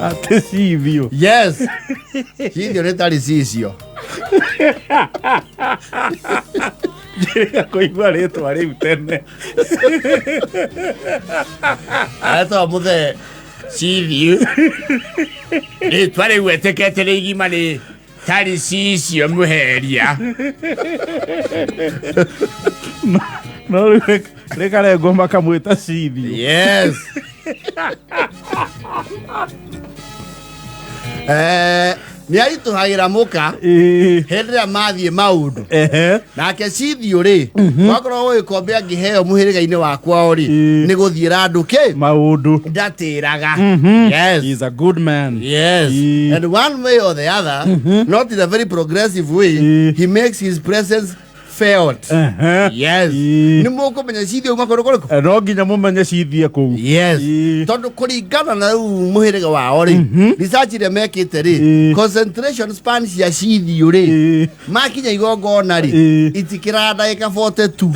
Atĩ cithio. Yes, cithio nĩ Taricicio. Njĩrĩga kũigua rĩtwa rĩu tene. Aretwa mũthee cithio, rĩtwa rĩu etĩkete rĩ igima nĩ Taricicio Mũheria. No rĩu rĩkarengwo makamwĩta cithio. Yes. Nĩ aritũhagĩra mũka hĩndĩ ĩrĩa mathiĩ maũndũ. Nake cithio rĩ, wakorwo gũgĩkombe angĩheo mũhĩrĩga-inĩ wa kwao rĩ, nĩ gũthiĩra andũ kĩ maũndũ. Ndatĩraga. Yes. He's a good man. Yes. And one way or the other, not in a very progressive way, he makes his presence felt. Yes. Nĩ mũkũmenya cithio uma kũndũ kũrĩkũ? No nginya mũmenye cithie kũu. Yes. Tondũ kũringana na rĩu mũhĩrĩga wao rĩ, research ĩrĩa mekĩte rĩ, concentration span cia cithio rĩ, makinya igongona rĩ, itikĩraga ndagĩka 42.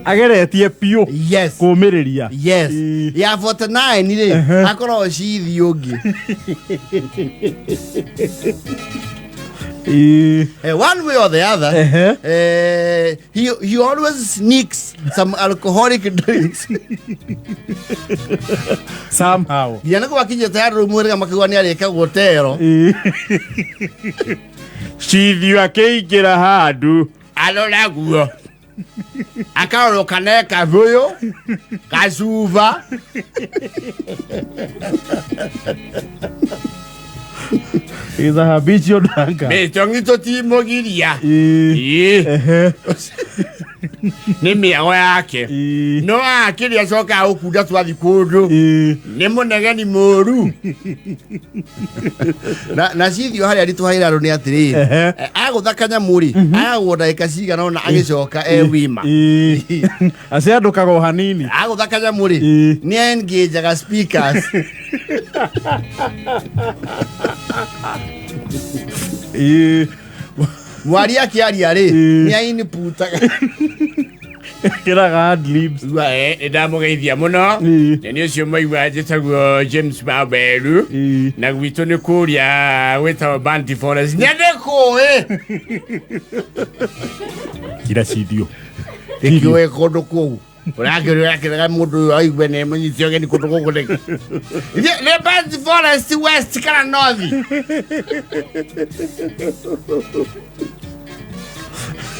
Ageretie biũ Yes. kũmĩrĩria. Yes. Ya 49 rĩ, akoragwo cithio ũngĩ. One way or the other, he always sneaks some alcoholic drinks. Somehow. Nginya nĩ gwakinyĩte andũ mwĩrĩga makiuga nĩ arĩka gũtero. Cithio akĩingĩra handũ. Arora guo. Akarorwo kana kabũyũ, kacuba. He's a habitual drunkard. Mĩtong'i tũtimũgiria. Ĩĩ. Nĩ mĩago yake. No akĩrĩa acokaga gũkunda twathi kũndũ. Nĩ mũnegeni mũru. Na cithio harĩa ritũhaĩra andũ nĩ atĩrĩrĩ, agũtha kanyamũ rĩ, agagwo ndagĩka cigana ũna agĩcoka e wima. Aciandũkaga o hanini. Agũtha kanyamũ rĩ, nĩ engageaga speakers. Mwaria akĩaria rĩ, nĩ ainiputaga. Kĩraga ad libs. Igua, nĩ ndamũgeithia mũno. Na nĩ ũcio maigua njĩtagwo James Waweru. Na gwitũ nĩ kũrĩa gwĩtagwo Banti Forest. Nĩ ndĩkũĩ. Kira cithio. Ndĩkĩũĩ kũndũ kũu. Ũrakĩrĩa ũrakĩrega mũndũ ũyũ aigue nĩ mũnyite ũgeni kũndũ gũkũ nĩkĩ? Nĩ Banti Forest West kana North?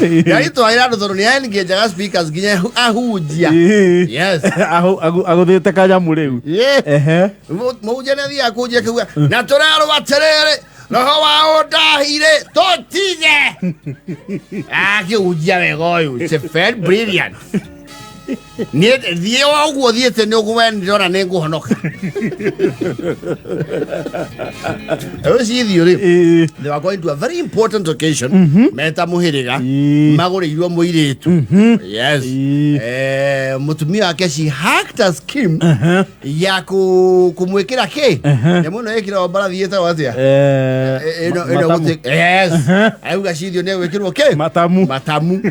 Yaritwahĩra andũ tondũ nĩ engageaga speakers nginya ahunjia. Yes. Agũthĩte kanyamũ rĩu. Yeah. Mũhunjia nĩ athiaga kũhunjia akiuga na tũrerwo atĩrĩrĩ, roho wa ũndahire tũtige. Akĩhunjia wega ũyũ. It's a very brilliant. Niĩ thiĩ o ũguo thiĩte nĩ ũguo we ndĩrona nĩ ngũhonoka. Rĩu cithio rĩ, they were going to a very important occasion, meta mũhĩrĩga, magũrĩirwo mũirĩtu. Yes. Mũtumia wake, she hacked a scheme ya kũmwĩkĩra kĩ nyamũ ĩno ĩkĩragwo mbarathi ĩtagwo atĩa? Ĩno Matamu. Yes, auga cithio nĩ egwĩkĩrwo kĩ? Matamu. Matamu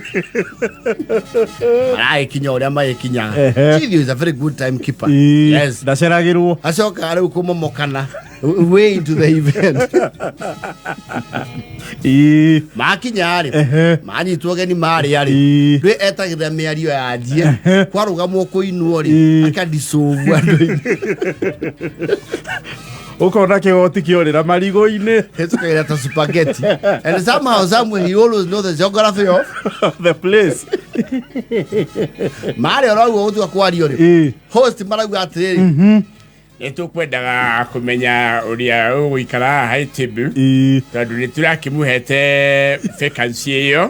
maragĩkinya ũrĩa magĩkinyaga. Cithio is a very good time keeper. Yes. Ndaceragĩrwo. Acoka rĩu kũmomokana way into the event. Makinya rĩ, manyitwo geni marĩa rĩ, rĩ etagĩrĩra mĩario yanjie, kwarũgamwo kũinwo rĩ, akadisovu andũ-inĩ. Ũkona kĩgoti kĩorĩra marigũ-inĩ. Hĩtũkagĩra ta spaghetti, and somehow, somewhere, he always know the geography of the place. Marĩ oro ũguo gũtua kwario rĩ, host marauga atĩrĩrĩ, nĩ tũkwendaga kũmenya ũrĩa ũgũikara haha high table, tondũ nĩ tũrakĩmũhete vacancy ĩyo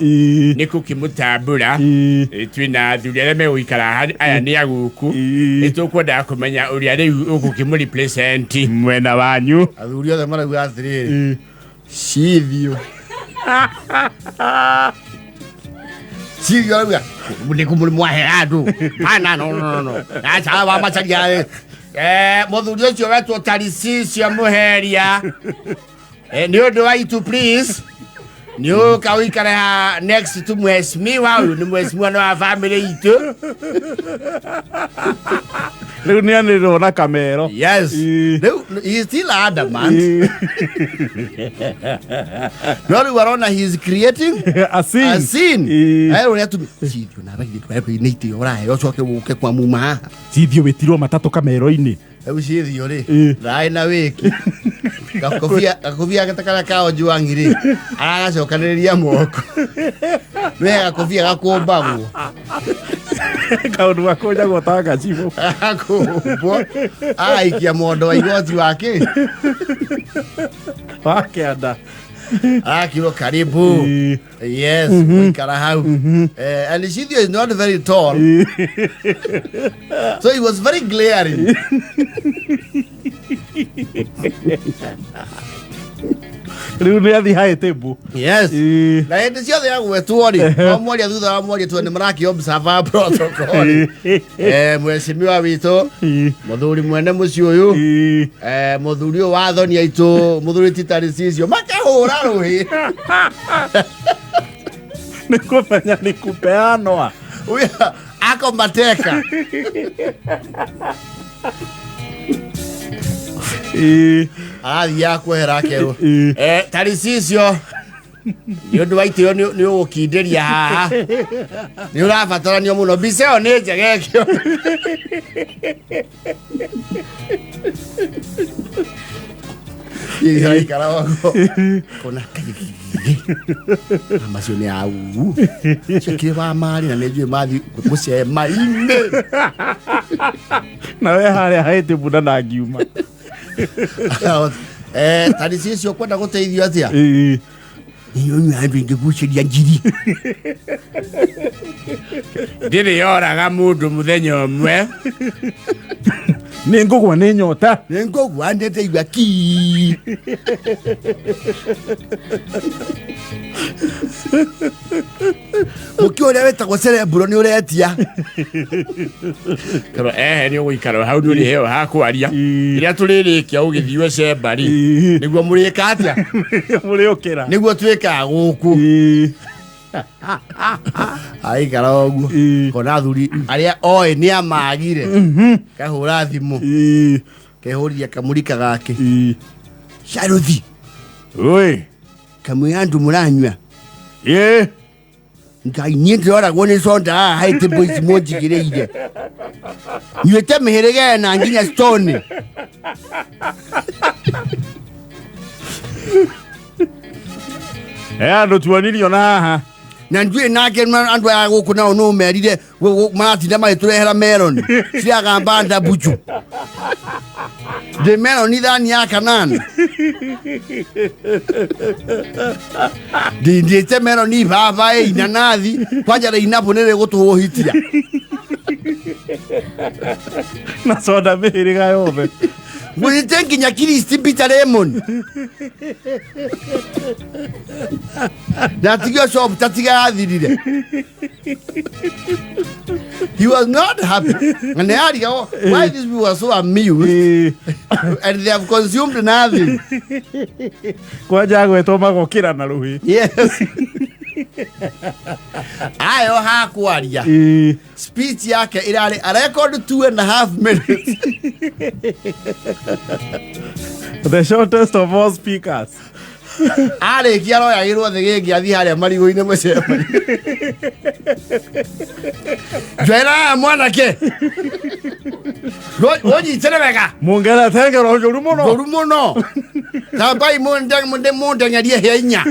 nĩ kũkĩmũtambũra. Twĩna athuri arĩa megũikara haha, aya nĩ aguku. Nĩ tũkwendaga kũmenya ũrĩa rĩu ũgũkĩmũ represent mwena wanyu. Athuri othe marauga atĩrĩrĩ, cithio, cithio arauga nĩ kũmũmwahe andũ ana. No, no, no, no, aca wa macaria. Mũthuri ũcio wetwo Taricicio Mũheria, nĩ ũndũ wa itu, please nĩ ũka ũikare ha next to mheshimiwa. Ũyũ nĩ mheshimiwa nĩ wa family itũ. Rĩu nĩ anĩrĩrwo na kamero. Yes. Ĩĩ. Rĩu he is still adamant. Ĩĩ. No rĩu arona he is creating A scene. a scene. Ĩĩ. Erwo nĩ atumia cithio na baithĩ nĩ itĩo ũraheo ũcoke ũke kwa muma haha. Cithio wĩtirwo matatũ kamero-inĩ. Rĩu cithio rĩ Ĩĩ. ndarĩ na wĩki gakobia gake ta karĩa ka Ojwang rĩ aragacokanĩrĩria moko nĩ gakobia gakũmbagwo. Kaũndũ gakũnjagwo ta ngacibũ. Agakũmbwo agaikia mondo wa igoti wake. Wa kĩanda. Arakirwo karibu. Ĩĩ. Yes, gũikara hau. And Shithio is not very tall, so he was very glaring. Rĩu nĩ athi high table. Yes. Ĩĩ. Na hĩndĩ ciothe agwetwo rĩ, o mwaria thutha wa mwaria tu nĩ maraki observe protocol. Mheshimiwa witũ, Ĩĩ. mũthuri mwene mũciĩ ũyũ, Ĩĩ. mũthuri ũyũ wa thoni aitũ, mũthuri ti Tarĩcicio, makahũra rũhĩ. Nĩ kũmenya nĩ kupeanwa. Huyo ako mateka. Ĩĩ. Arathiaga kwehera akerwo. Ĩĩ. Tarĩcicio, nĩ ũndũ wa itĩo nĩ ũgũkindĩria haha. Nĩ ũrabataranio mũno. Mbica ĩyo nĩ njega ĩkĩo. Iraikara ũguo. Kona kaigĩ. Macio nĩ au. Cio kĩrĩ wa marĩ na nĩ njũĩ mathiĩ mũcema-inĩ. Na we harĩa high table na ndangiuma. Tarĩcicio kwenda gũteithio atĩa? Ĩĩ. Inyuĩ andũ ingĩgucĩria njiri. Ndirĩ yoraga mũndũ mũthenya ũmwe. Nĩ ngũgwa nĩ nyota. Nĩ ngũgwa ndĩteigua ki. Mũkĩ ũrĩa wĩtagwo cerebro nĩ ũretia. Karo ehe nĩ ũgũikara hau nĩ ũrĩheo ha kwaria. Ĩĩ. Rĩrĩa tũrĩrĩkia ũgĩthiĩ cemba rĩ, Ĩĩ. nĩguo mũrĩka atĩa? Mũrĩũkĩra. Nĩguo twĩkaga gũkũ. Ĩĩ. Aikara ũguo. Ĩĩ. Kona athuri arĩa oĩ nĩ amagire. Kahũra thimũ. Ĩĩ. Kehũria kamũrika gake. Ĩĩ. Caruthi. Oi. Kamwe andũ mũranyua. Ĩĩ. Ngai niĩ ndĩroragwo nĩ conda haha haitĩ boys mũnjigĩrĩire. Nyuĩte mĩhĩrĩga ĩna nginya stone. Andũ tuonirio na haha. Na ndiũĩ nake andũ aya gũkũ nao nũ merire maratinda magĩtũrehera melon ciragamba ndambucu. Ndĩ melon ithani ya kanana. Ndindĩte melon ibaba inanathi kwanja rĩinabu nĩ rĩgũtũhũhitia. Na soda mĩhĩrĩga yothe. Ngũrĩte nginya Kristi bitter lemon. Ndatigio shop tatiga yathirire. He was not happy. And they are why these people are so amused Ĩĩ. and they have consumed nothing. Kwanja agwetwo magokĩra na rũhĩ. Yes. Ayo hakwaria. Ĩĩ. Speech yake irarĩ a record 2.5 minutes. The shortest of all speakers. Arĩkia aroyagĩrwo thĩ gĩngĩ athiĩ harĩa marigũ-inĩ mũcema. Njoera aya mwanake. Ũnyitĩre wega. Mũngera tengero njũru mũno. Njũru mũno. Tambai mũndeng'erie hĩa inya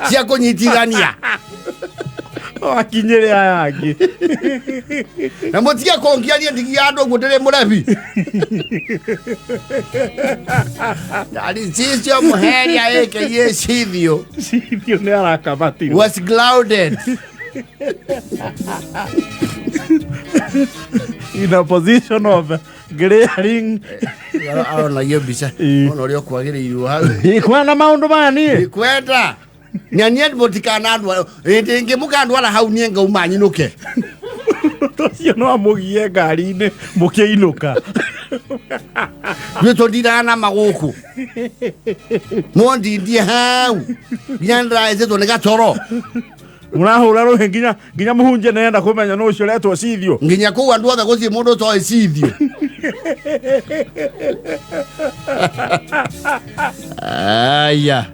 cia kũnyitithania. Wakinyĩre aya angĩ. Na mũtige kũngiaria ndigia andũ ũguo ndĩrĩ mũrebi. Tarĩcicio mũheria aka Cithio Cithio nĩ arakamatirwo. was grounded. In a position of glaring. Aronagio mbica. Ĩĩ. Ona ũrĩa ũkwagĩrĩirwo hau. Ndikwenda maũndũ maya niĩ. Ndikwenda. Na niĩ mũtikanandwara hĩndĩ ĩngĩ mũkandwara hau niĩ ngauma nyinũke. Ũcio no amũgie ngari-inĩ mũkĩinũka. Ithuĩ tũndindaga na magũkũ. Mũndindie hau nginya nĩndĩraĩcĩtwo nĩ gatoro. Mũrahũra rũhĩ nginya nginya mũhunjia nĩarenda kũmenya nũ ũcio ũretwo cithio. Nginya kũu andũ othe gũtirĩ mũndũ ũtoĩ cithio. Aya.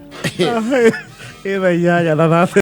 Ĩtha 8 na 30.